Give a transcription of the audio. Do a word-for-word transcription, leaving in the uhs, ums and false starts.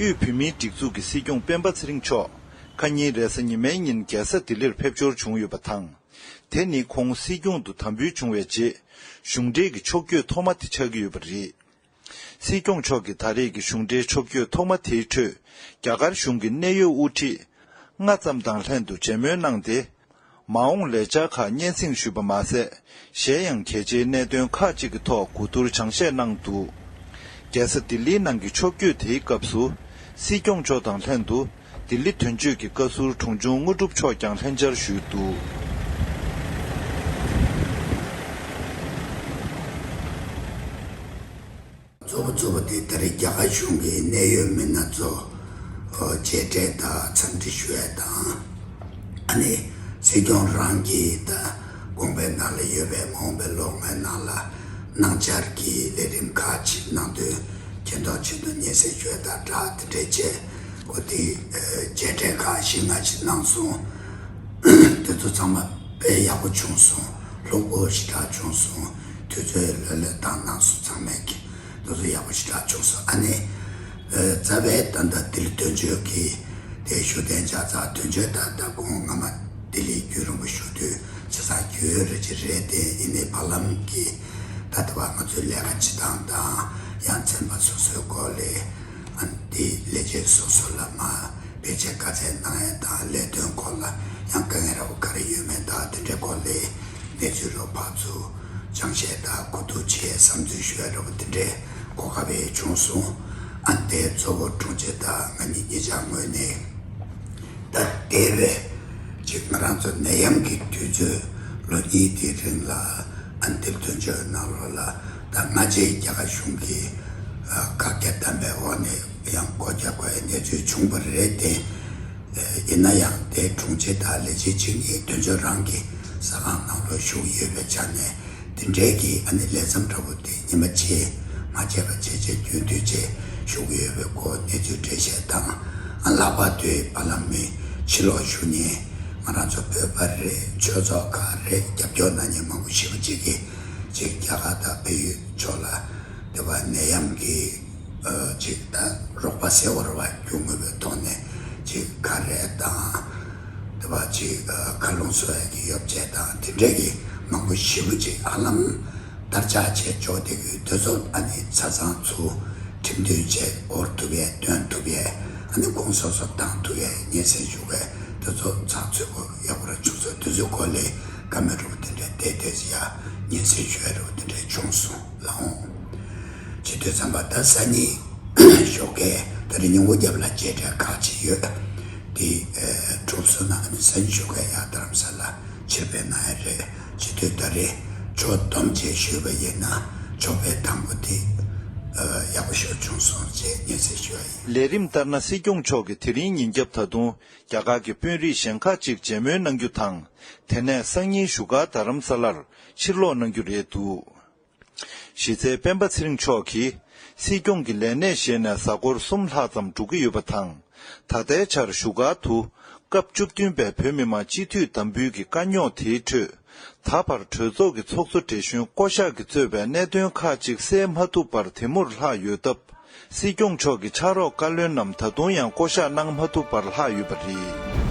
དབུས་བོད་མིའི་སྒྲིག་འཛུགས་ཀྱི་སྲིད་སྐྱོང་སྤེན་པ་ཚེ་རིང་མཆོག་ཁ་ཉིན་རེས་གཟའ་ཉི་མའི་ཉིན་རྒྱལ་ས་ལྡི་ལིར་ཕེབས་འབྱོར་བྱུང་ཡོད་པ་དང་། དེ་ནི་ཁོང་སྲིད་སྐྱོང་དུ་དམ་འབུལ་བྱུང་བའི་རྗེས་གཞུང་འབྲེལ་གྱི་ཕྱོགས་བསྐྱོད་ཐོག་མ་དེ་ཆགས་ཀྱི་ཡོད་པ་རེད། སྲིད་སྐྱོང་མཆོག་གིས་ད་རེས་ཀྱི་གཞུང་འབྲེལ་ཕྱོགས་བསྐྱོད་ཐོག་མ་དེའི་ཁྲོད་རྒྱ་གར་གཞུང་གི་གནད་ཡོད་དབུ་ཁྲིད་ལྔ་ཙམ་དང་ལྷན་དུ་མཇལ་མོལ་གནང་སྟེ། མ་འོངས་ལས་འཆར་ཁག་སྙན་སེང་ཞུས་པ་མ་ཟད། གཞན་ཡང་གལ་ཆེའི་གནད་དོན་ཁག་ཅིག་གི་ཐོག་གོ་བསྡུར་སྦྱང་བཤད་གནང་འདུག་རྒྱལ་ས་ལྡི་ལིའི་ནང་གི་ཕྱོགས་བསྐྱོད་དེའི་སྐབས་སུ། སྲིད་སྐྱོང་མཆོག་དང་ལྷན་དུ་ལྡི་ལི་དོན་གཅོད་ཀྱི་བཀའ་ཟུར་དྲུང་ཆུང་དངོས་གྲུབ་མཆོག་ཀྱང་ལྷན་བཅར་ཞུས་འདུག་གཙོ་བོ་གཙོ་བོ་དེ་ད་རེས་རྒྱ་གར་གཞུང་གི་གནད་ཡོད་མི་སྣ་ཚོ་མཇལ་འཕྲད་དང་འཚམས་འདྲི་ཞུ་ཡ་དང་། ཨ་ནི་སྲིད་སྐྱོང་རང་གིས་ད་དགོངས་པའི་ནང་ལ་ཡོད་པའི་མ་འོངས་པའི་ལོ་ལྔའི་ནང་ལ་གནང་འཆར་གྱི་ལས་རིམ་ཁག་ཅིག་གནང་དོན་མཁྱེན་རྟོགས་ཆེད་དུ་སྙན་སེང་ཞུ་ཡ་དང་སྦྲགས་དེ་འདྲའི་བྱས་གོ་དེ་མཇལ་འཕྲད་ཁག་བཞི་ལྔ་ཅིག་གནང་སོང་། དེ་ཚོ་ཚང་མ་དཔེ་ཡག་པོ་བྱུང་སོང་། ལྷུག་པོ་ཞེ་དྲག་བྱུང་སོང་། དུས་ཚོད་ལོན་ལོན་བཏང་གནང་སོང་། ཚང་མས་ཀྱི་དེ་ཚོ་ཡག་པོ་ཞེ་དྲག་བྱུང་སོང་། ཨ་ནི་རྩ་བའི་ད་ལྟ་ལྡི་ལི་དོན་གཅོད་ཀྱི་དེ་ཞུ་གཏན་འཇགས་ཚགས་དོན་གཅོད་ད་ལྟ་ཁོང་སྔ་མ་ལྡི་ལིའི་རྒྱུན་རིང་པོ་བཞུགས་དུས་ཆ་ཚང་རྒྱུས་ཡོད་རེད་ཅི་རེད། དེ་ཡིན་ནའི་བར་ལམ་གྱི་ད་ལྟ་བ་ང་ཚོའི་ལས་ཀ་བྱེད་སྟངས་དང་ཡང་ཚན་པ་སོ་སོའི་སྐོར་ལས། ཨ་ནི་དེའི་ལས་བྱེད་སོ་སོ་ལ་མ་བེད་སྤྱོད་ག་ཚད་གནང་ཡས་དང་ལས་དོན་སྐོར་ལ་ཡང་དཀའ་ངལ་ར་བ་ག་རེ་ཡོད་མེད་དང་དེ་འདྲའི་སྐོར་ལ་གནས་ཚུལ་རོ་ཕར་ཚུར་སྦྱང་བཤད་དང་གོ་བསྡུར་བྱས་བསམ་ཚུལ་ཞུ་ཡ་ར་བ་དེ་འདྲའི་གོ་སྐབས་བྱུང་སོང་། ཨ་ནི་དེ་གཙོ་བོ་དྲུང་ཆེ་དང་ང་གཉིས་གཉིས་ཆ་ངོས་ནས་ད་འདས་པའི་ཅིག་ང་རང་ཚོ་ནད་ཡམས་ཀྱི་དུས་ཚོད་ལོ་གཉིས་དེའི་རིང་ལ་ཨ་ནི་དེབ་དོན་གཅོད་ནང་ལོགས་ལ་ད་སྔ་རྗེས་རྒྱ་གར་གཞུང་གིས་བཀག་རྒྱ་བསྡམས་པའི་འོག་ནས་ཡང་སྒོ་རྒྱག་དགོས་ཡའི་གནས་ཚུལ་བྱུང་བ་རེད་དེ། ཡིན་ན་ཡང་དེ་དྲུང་ཆེ་དང་ལས་བྱེད་གཅིག་གཉིས་དོན་གཅོད་རང་གི་ས་ཁང་ནང་ལོགས་བཞུགས་ཡོད་པའི་ཆ་ནས་དེ་འདྲའི་གི་ཨ་ནི་ལས་མཚམས་འདྲ་བོ་དེ་ཉི་མ་ཕྱེད་མ་བྱས་པ་བྱས་བྱས་རྒྱུན་མཐུད་བྱས་བཞུགས་ཡོད་པའི་སྐོར་གནས་ཚུལ་འགྲེལ་བཤད་དང་། ཨ་ལྷག་པར་དུ་བར་ལམ་མི་ཕྱི་ལོགས་བཞུགས་མཁན་ང་རང་ཚོ་བོད་པ་རེད། ཆོས་ཚོགས་ཁག་རེད། རྒྱབ་སྐྱོར་གནང་མཁན་མང་པོ་ཞེ་པོ་ཅིག་གིས་ཅིག་རྒྱ་གར་དང་བལ་ཡུལ་ཕྱོགས་ལ་དེ་བ་ནད་ཡམས་ཀྱི་ཨ་ཅིག་ད་རོགས་པ་ཟེར་བ་རེད་བ། རྒྱུ་དངོས་པོའི་ཐོག་ནས་ཅིག་ག་རེ་དང་དེ་བ་ཅིག་ཨ་མཁའ་རླུང་བཟོ་ཡ་གི་ཡོ་བྱད་དང་དེ་འདྲའི་གི་མང་པོ་ཞེ་པོ་ཅིག་ཧ་ལམ་དར་ཆ་ཆེ་ཕྱོགས་དེ་གི་དེ་ཚོ་ཨ་ནི་ཆ་ཚང་ཚུར་ཁྲིམས་མཐུན་བྱས་འོར་ཐུབ་ཡས་སྟོན་ཐུབ་ཡས་ཨ་ནི་གོང་སོ་སོ་བཏང་ཐུབ་ཡས་སྙན་སེང་ཞུ་བའི་དེ་ཚོ་ཚགས་ཚུད་པོ་ཡག་པོ་ར་བྱུང་སོང་། དེ་ཚོའི་སྐོར་ལས་བཀའ་མོལ་རུ་དེ་འདྲ་བལྟས་བལྟས་ཡ་སྙན་སེང་ཞུ་ཡ་རུ་དེ་འདྲ་བྱུང་སོང་ལགས་འོང་། བྱེད་དུས་ཙམ་པ་ད་སང་ཉིན་ཞོགས་ཀས་ད་རེས་ཉིན་གུང་རྒྱབ་ལ་མཇལ་འཕྲད་ཁག་ཅིག་ཡོད། དེ་གྲུབ་སོང་ན་ཨ་ནི་སང་ཉིན་ཞོགས་ཀས་ཡར་རྡ་རམ་ས་ལ་ཕྱིར་ཕེབས་གནང་ཡ་རེད། བྱེད་དུས་ད་རེས་ཕྱོགས་བསྡོམས་བྱས་ཞུས་པ་ཡིན་ན་ཕྱོགས་ཕེབས་དང་པོ་དེ་ཡག་པོ་ཞིག་བྱུང་སོང་ཅེས་སྙན་སེང་ཞུ་བ་ཡིན། ལས་རིམ་ལྟར་ན་སྲིད་སྐྱོང་མཆོག་གིས་དེ་རིང་ཉིན་རྒྱབ་ད་དུང་རྒྱ་གར་གྱི་དཔོན་རིགས་གཞན་ཁག་ཅིག་མཇལ་མོལ་གནང་རྒྱུ་དང་། དེ་ནས་སང་ཉིན་བཞུགས་སྒར་རྡ་རམ་ས་ལར་ཕྱིར་ལོག་གནང་རྒྱུ་རེད་འདུག་གཞི་རྩའི་སྤེན་པ་ཚེ་རིང་མཆོག་གིས་སྲིད་སྐྱོང་གི་ལས་གནས་བཞེས་ནས་གཟའ་འཁོར་གསུམ་ལྷག་ཙམ་འགྲོ་གི་ཡོད་པ་དང་། ད་ལྟའི་ཆར་བཞུགས་སྒར་དུ་སྐབས་བཅུ་བདུན་པའི་བོད་མི་མང་སྤྱི་འཐུས་དམ་འབུལ་གྱི་བཀའ་རྙོག་དེའི་ཁྲོད། ད་བར་གྲོས་ཚོགས་ཀྱི་ཚོགས་གཙོ་བགྲེས་གཞོན་བསྐོ་གཞག་གིས་གཙོས་པའི་གནད་དོན་ཁག་ཅིག་སེལ་མ་ཐུབ་པར་དེ་མུར་ལྷག་ཡོད་སྟབས། སྲིད་སྐྱོང་མཆོག་གི་ཕྱག་རོགས་བཀའ་བློན་རྣམས་ད་དུང་ཡང་བསྐོ་གཞག་གནང་མ་ཐུབ་པར་ལྷག་ཡོད་པ་རེད།